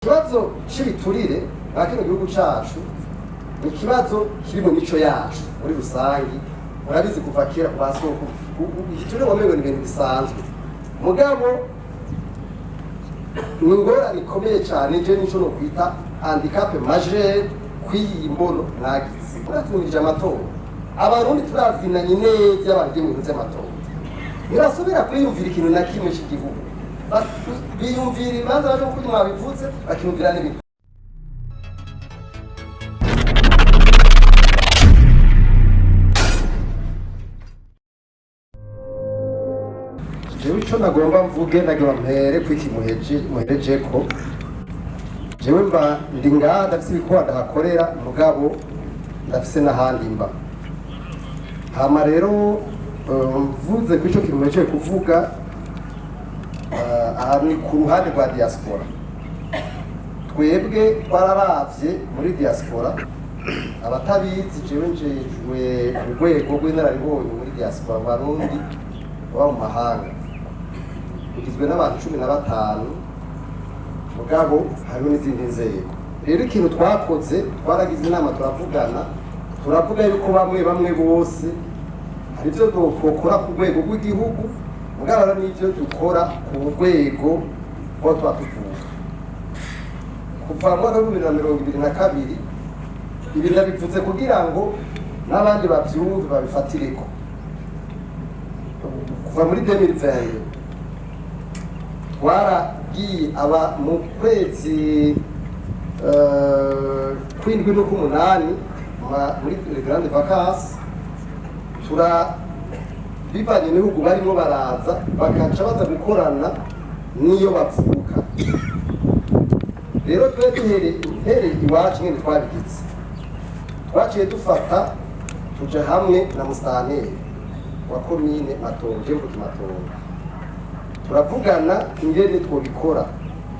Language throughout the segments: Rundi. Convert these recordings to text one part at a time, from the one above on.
Ikibazo c'ibiturire mwa kino gihugu cacu ni ikibazo kiri mu mico yacu muri rusangi. Murabizi, kuva kera ku basoko igiturire wamengo ni ibintu bisanzwe, mugabo ni ingorane ikomeye cyane. Je nico nokwita handicap majeur kw'iyi mbono mwagize muratumirije amatora. Abarundi turazinanye neza. Iyo bagiye mu bintu vy'amatora ntibasubira kwiyumvira ikintu na kimwe cy'igihugu. Biyumvira ibibanza baje kuko mwabivuze, bakiyumvira n'ibintu. Jewe ico nagomba mvuge, nagira mpere kwiki muherejeko. Jewe mba ndi ngaha, ndafise ibikorwa ndahakorera, mugabo ndafise n'ahandi mba. Hama rero mvuze kuri ico kintu muhejeje kuvuga, aha ni ku ruhande rwa diaspora. Twebwe twararavye muri diaspora. Abatabizi, jewe njejwe urwego rw'inararibonye muri diaspora, mu Barundi baba mu mahanga, rugizwe n'abantu 15, mugabo hariho n'izindi nzego. Rero ikintu twakoze, twaragize inama, turavugana, turavuga yuko bamwe bamwe bose hari ibyo dukora ku rwego rw'igihugu, mugabo hariho n'ibyo dukora ku rwego rw'aho tuba tuvuka. Kuva mu mwaka wa 2022, ibi ndabivuze kugira ngo n'abandi bavyumve, babifatireko. Kuva muri 2020 twaragiye aba mu kwezi kw'indwi n'uk'umunani, muri les grandes vacances, tura bivanye n'ibihugu barimo baraza, bakaca baza gukorana n'iyo bavuka. Rero twe duhereye iwacu nyene twabigize, twaciye dufata tuja hamwe na musitanteri wa komine Matongo, je mvuka Matongo, turavugana ingene twobikora.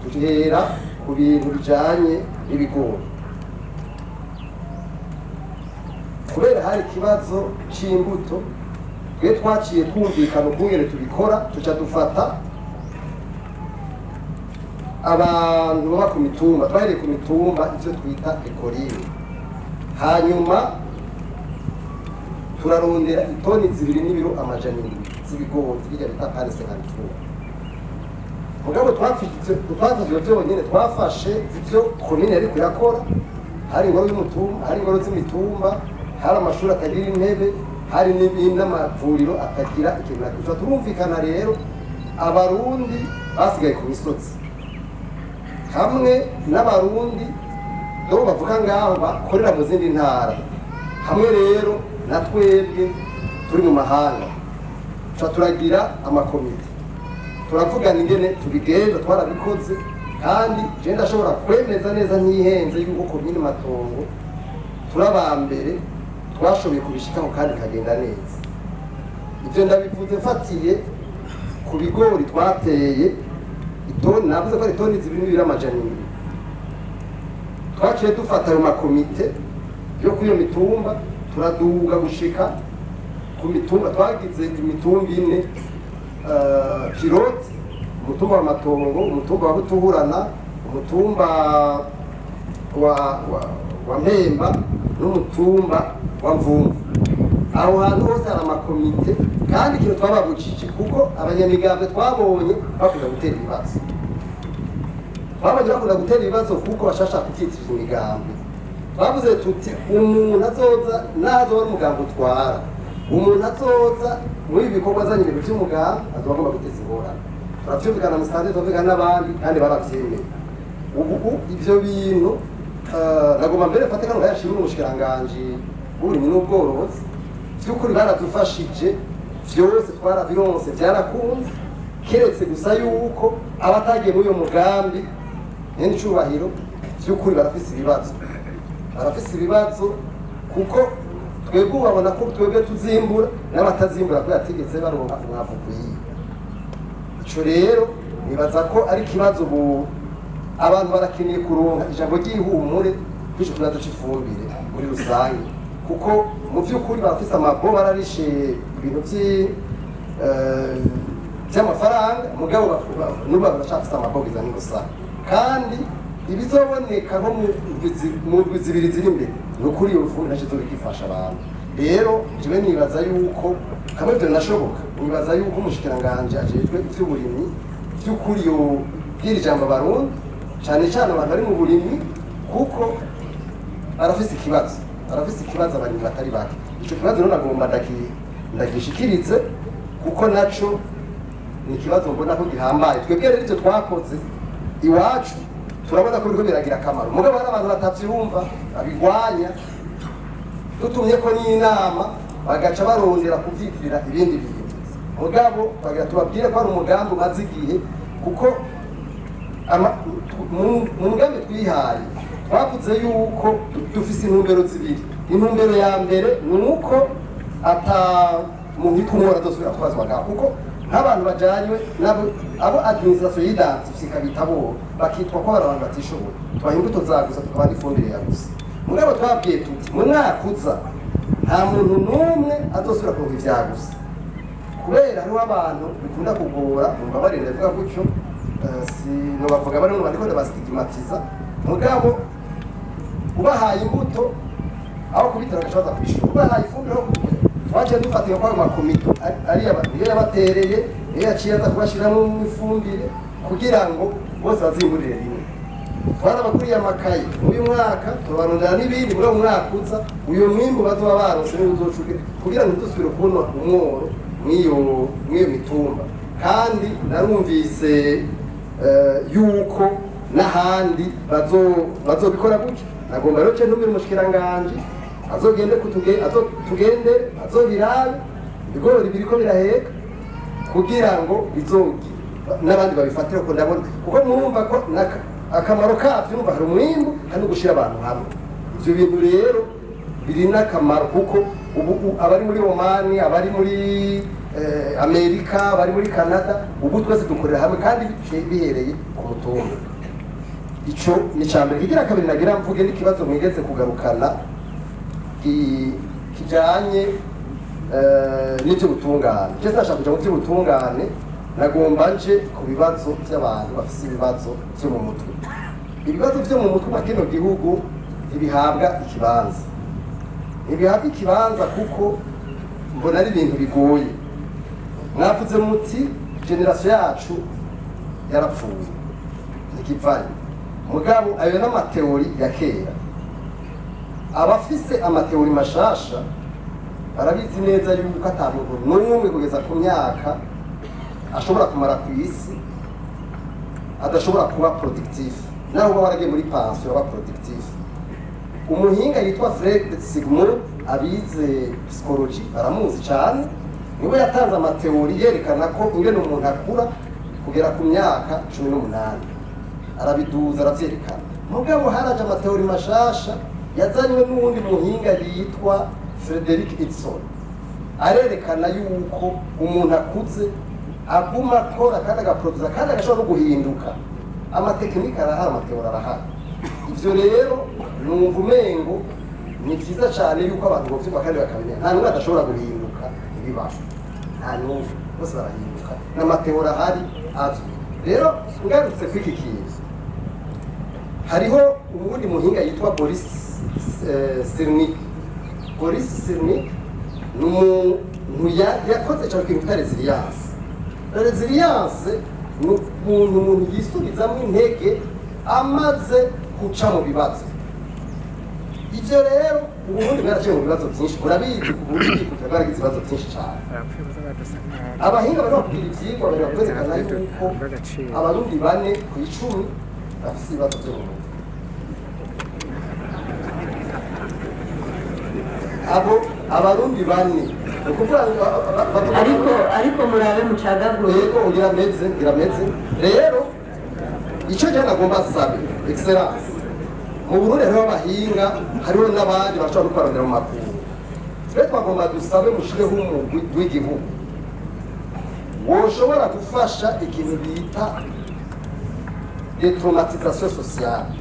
Duhera ku bintu bijanye n'ibigori, kubera hari ikibazo c'imbuto. Twe twaciye twumvikana ukungene tubikora, tuca dufata abantu baba ku mitumba. Twahereye ku mitumba, ivyo twita écoline, hanyuma turarondera itoni 2 n'ibiro 700 z'ibigori, birya bita PAN 53. Mugabo twafashe ivyo vyonyene, twafashe ivyo komine yariko irakora. Hari ingoro y'umutumba, hari ingoro z'imitumba, hari amashuri atagira intebe, hari n'amavuriro atagira ikintu na kimwe. Turumvikana rero Abarundi basigaye ku misozi hamwe n'Abarundi do bavuga ngaho bakorera mu zindi ntara, hamwe rero na twebwe turi mu mahanga, tuca turagira amakomite, turavugana ingene tubigenza. Twarabikoze, kandi je ndashobora kwemeza neza ntihenze yuko komine Matongo turabambere twashoboye kubishikaho kandi bikagenda neza. Ibyo ndabivuze mfatiye ku bigori twateye, itoni, navuze ko ari itoni 2 n'ibiro 700. Twaciye dufata ayo makomite yo kuri iyo mitumba, turaduga gushika ku mitumba. Twagize imitumba ine pilote: umutumba wa Matongo, umutumba wa Butuhurana, umutumba wa Mpemba n'umutumba wa Mvumvu. Aho hantu hose hari amakomite, kandi ikintu twababujije, kuko abanyamigambwe twabonye bakunda gutera ibibazo, twabonye bakunda gutera ibibazo kuko bashasha kubyitirira imigambi. Twavuze tuti umuntu azoza, naho ari umugambi utwara, umuntu azoza muri ibi bikorwa azanye ibintu by'umugambi azoba agomba guteza ingorane. Turavyumvikana musitade, turavyumvikana n'abandi, kandi baravyemeye. Ubu ivyo bintu, nagomba mbere mfate kano kayashimira umushikiranganji w'uburimyi n'ubworozi. Vy'ukuri baradufashije, vyose twarabironse, vyarakunze, keretse gusa yuko abatagiye muri uyo mugambi, nyene icubahiro, vy'ukuri barafise ibibazo, barafise ibibazo, kuko twebwe ubabona ko twebwe tuzimbura n'abatazimbura kubera atigeze baronka umwavu ukwiye. Ico rero nibaza ko ari ikibazo. Ubu abantu barakeneye kuronka ijambo ry'ihumure kw'ico kibazo c'ifumbire muri rusange, kuko mu vy'ukuri barafise amabo, bararishe ibintu vy'amafaranga, mugabo n'ubu baracafise amabogeza n'ingusane. Kandi Ibizoboneka nko mu ndwi 2 ziri imbere, ni ukuri iyo fumbire ntacyo izoba igifasha abantu. Rero jewe nibaza yuko hamwe ibyo binashoboka, nibaza yuko umushikiranganji ajejwe ivy'uburimyi vy'ukuri yobwira ijambo Abarundi, cane cane abantu bari mu burimyi, kuko barafise ikibazo, barafise ikibazo abarimyi batari bake. Ico kibazo rero nagomba ndagishikirize, kuko naco ni ikibazo mbona ko gihambaye. Twebwe rero ivyo twakoze iwacu turabona ko biriko biragira akamaro, mugabo hari abantu batavyumva, babigwanya. Dutumye ko n'inama bagaca barondera kuvyitirira ibindi bintu, mugabo bagira tubabwire ko hari umugambi umaze igihe, kuko mu mugambi twihaye twavuze yuko dufise intumbero zibiri. Intumbero ya mbere ni uko ata muntu yitwa umworo adosubira kubazwa ngaho, kuko nk'abantu bajanywe nabo abo administration yidentifie ikabita bo, bakitwa ko ari abantu batishoboye, tubaha imbuto za gusa, tukabaha n'ifumbire ya gusa. Mugabo twabwiye tuti mu mwaka uza nta muntu n'umwe azosubira kuronka ivya gusa, kubera hariho abantu bikunda kugora. Mumbabarire ndavuga gutyo, sinobavuga bari mu bariko ndabastigmatiza, mugabo ubahaye imbuto aho kubitera bagaca baza kwishura, ubahaye ifumbire aho kubitera. Twaciye dufatira ko ayo makomito ari niyo yabatereye, niyo yaciye aza kubashiramwo ifumbire kugira ngo bose bazimburire rimwe. Twarabaguriye amakaye uyu mwaka, turabarondera n'ibindi muri uwo mwaka uza. Uyu mwimbu bazoba baronse niwo uzocuke kugira ngo ntidusubire kubona umworo mw'iyo mitumba. Kandi narumvise yuko n'ahandi bazobikora gutyo. Nagomba rero ce ntumire umushikiranganji azogende tugende azobirabe ibigori biriko biraheka, kugira ngo bizogi n'abandi babifatire ko ndabona, kuko murumva ko akamaro kabyo, urumva hari umwimbu, hari no gushyira abantu hamwe. Ivyo bintu rero biri n'akamaro, kuko ubu abari muri Omani, abari muri Amerika, abari muri Canada, ubu twese dukorera hamwe kandi bihereye ku mutumba. Ico ni ca mbere. Kigira kabiri nagira mvuge n'ikibazo mwigeze kugarukana kijanye n'ivy'ubutungane. Je sinashaka kuja mu vy'ubutungane, nagomba nje ku bibazo by'abantu bafise ibibazo vyo mu mutwe. Ibibazo vyo mu mutwe mwa kino gihugu ntibihabwa ikibanza, ntibihabwa ikibanza, kuko mbona ari ibintu bigoye. Mwavuze muti génération yacu yarapfuye, ntikivayo. Mugabo ayo n'ama théories ya kera. Abafise ama théories mashasha barabizi neza yuko ata muntu n'umwe kugeza ku myaka ashobora kumara ku isi adashobora kuba productif. Naho uba waragiye muri pension, aba productif. Umuhinga yitwa Fred Sigmund, abize psychologie baramuzi cyane, niwe yatanze ama théories yerekana ko ingene umuntu akura kugera ku myaka 18, arabiduza, aravyerekana. Mugabo haraje ama théories mashasha yazanywe n'uwundi muhinga yitwa Frederick Edson, arerekana yuko umuntu akuze aguma akora kandi agaproduza kandi agashobora no guhinduka. Ama techniques arahari, ama théories arahari. Ivyo rero numva umengo ni vyiza cane yuko abantu bovyumva kandi bakabimenya. Nta n'umwe adashobora guhinduka, ntibibaho, nta n'umwe, bose barahinduka, n'ama théories ahari azwi. Rero ngarutse kw'iki kintu, hariho uwundi muhinga yitwa Boris Cyrulnik. Boris Cyrulnik ni umuntu yakoze cyane ikintu bita résilience. Résilience ni ukuntu umuntu yisubizamo intege amaze guca mu bibazo. Ibyo rero Uburundi bwaraciye mu bibazo byinshi, murabizi. Uburundi bwaragize ibibazo byinshi cyane. Abahinga bari bakubwira, ivyigwa bari kwerekana yuko Abarundi 4 ku 10 bafise ibibazo byo mu mutwe. Abo Abarundi 4, ni ukuvuga ngo bavuga Ariko murabe mucagagure. Yego, ngira meze, ngira meze. Rero icyo je nagomba sabe, excellence, mu Burundi hariho abahinga, hariho n'abandi bashobora no kubarondera mu makungu. Twe twagomba dusabe mushireho umugwi w'igihugu woshobora gufasha ikintu bita détraumatisation sociale,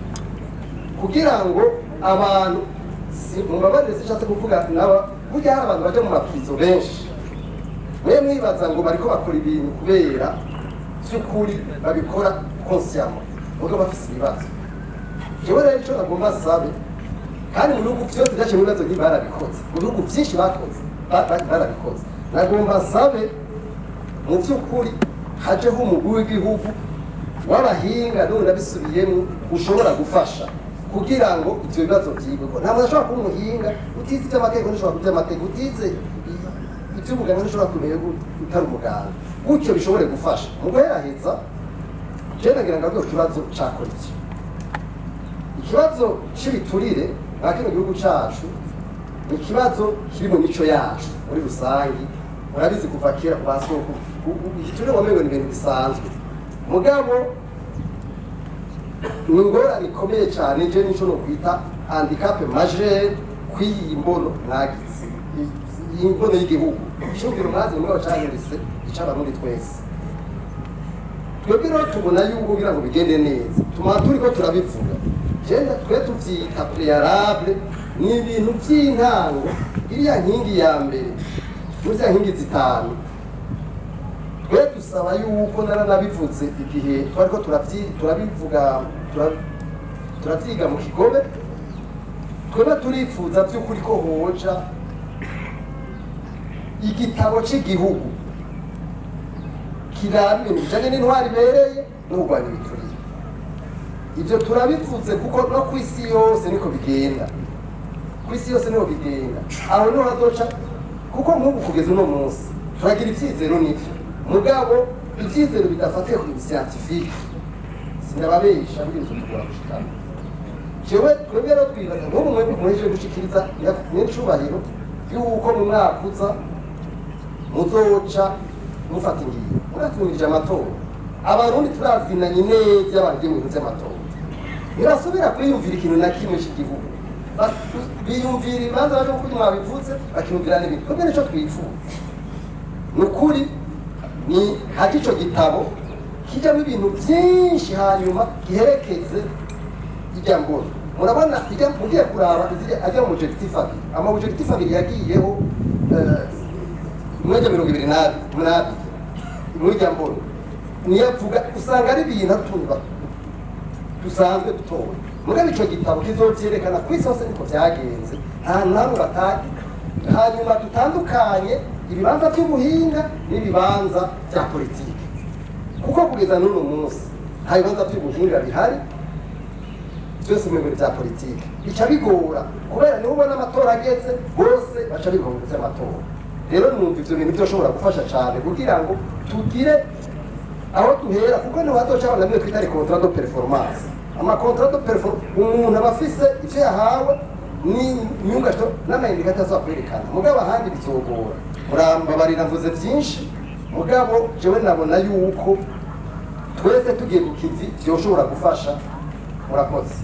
kugira ngo abantu mumbabarire, sishatse kuvuga naba burya hari abantu baja mu ma prisons benshi, mwe mwibaza ngo bariko bakora ibintu kubera by'ukuri babikora consciemment, mugabo bafise ibibazo. Jewe rero ico nagomba sabe, kandi mu bihugu byose byaciye mu bibazo nk'ibi barabikoze, mu bihugu byinshi bakoze barabikoze, nagomba sabe mu by'ukuri hajeho umugwi w'igihugu w'abahinga, n'ubu nabisubiyemo, ushobora gufasha kugira ngo ivyo bibazo vyigwe, ko nta muntu ashobora kuba umuhinga utize ivy'amategeko, ntushobora kuba ivy'amategeko utize ivy'ubuganga, ntushobora kumenya utari umuganga. Gutyo bishobore gufasha mu guheraheza. Jewe nagira ngo avuge ku kibazo ca corruption, ikibazo c'ibiturire mwa kino gihugu cacu. Ni ikibazo kiri mu mico yacu muri rusangi. Murabizi, kuva kera ku basoko igiturire wamengo ni ibintu bisanzwe, mugabo ni ingorane ikomeye cyane. Je nico nokwita handicap majeur kw'iyi mbono mwagize, iyi mbono y'igihugu shingiro mwazi, mugabo cahindutse icabarundi twese. Twebwe rero tubona yuko kugira ngo bigende neza, tuma turiko turabivuga, jenda twe tuvyita préalable, ni ibintu vy'intango, iriya nkingi ya mbere muri za nkingi zitanu. Twe dusaba yuko, naranabivuze igihe twariko turabivuga, turavyiga mu Kigobe, twebwe turifuza vy'ukuri ko hoja igitabo c'igihugu kiraba ibintu bijanye n'intwari ibereye no kurwanya ibiturire. Ibyo turabivuze kuko no ku isi yose niko bigenda, ku isi yose niho bigenda. Aho niho hazoca, kuko nk'ubu kugeza uno munsi turagira ivyizero n'ivyo, mugabo ivyizero bidafatiye ku bintu scientifique, sinababesha, buri nzu tugora gushikana. Jewe twebwe rero twibaza nk'ubu mwebwe muhejeje gushikiriza nyencubahiro yuko mu mwaka uza muzoca mufata ingingo, muratumirije amatora. Abarundi turazinanye neza, abantu mu bintu vy'amatora ntibasubira kwiyumvira ikintu na kimwe cy'igihugu. Biyumvira ibibanza baje kuko mwabivuze, bakiyumvira n'ibindi. Twebwe nico twifuza ni ukuri, ni haje ico gitabo kijamwo ibintu byinshi, hanyuma giherekeze ijya mbona. Murabona ijya mugiye kuraba ajya mu objectif abiri, ama objectif abiri yagiyeho, mwajya 22 muri ijya mbona, niyo avuga usanga ari ibintu ari utuntu dusanzwe dutoya. Mugabo ico gitabo kizovyerekana ku isi hose niko vyagenze, nta namwe batagi. Hanyuma dutandukanye ibibanza by'ubuhinga n'ibibanza bya politiki, kuko kugeza n'uno munsi nta bibanza by'ubuhinga bihari, byose mu bintu bya politiki. Bica bigora kubera niho ubona amatora ageze, bose baca biruka mu by'amatora. Rero numva ivyo bintu byoshobora gufasha cane kugira ngo tugire aho duhera, kuko niho hazoca habona bimwe twita les contrats de performance. Ama contrat de performance, umuntu aba afise ivyo yahawe n'inyungu n'ama indicateurs azoba kwerekana, mugabo ahandi bizogora. Murambabarira mvuze vyinshi, mugabo jewe nabona yuko twese tugiye ku kivi vyoshobora gufasha. Murakoze.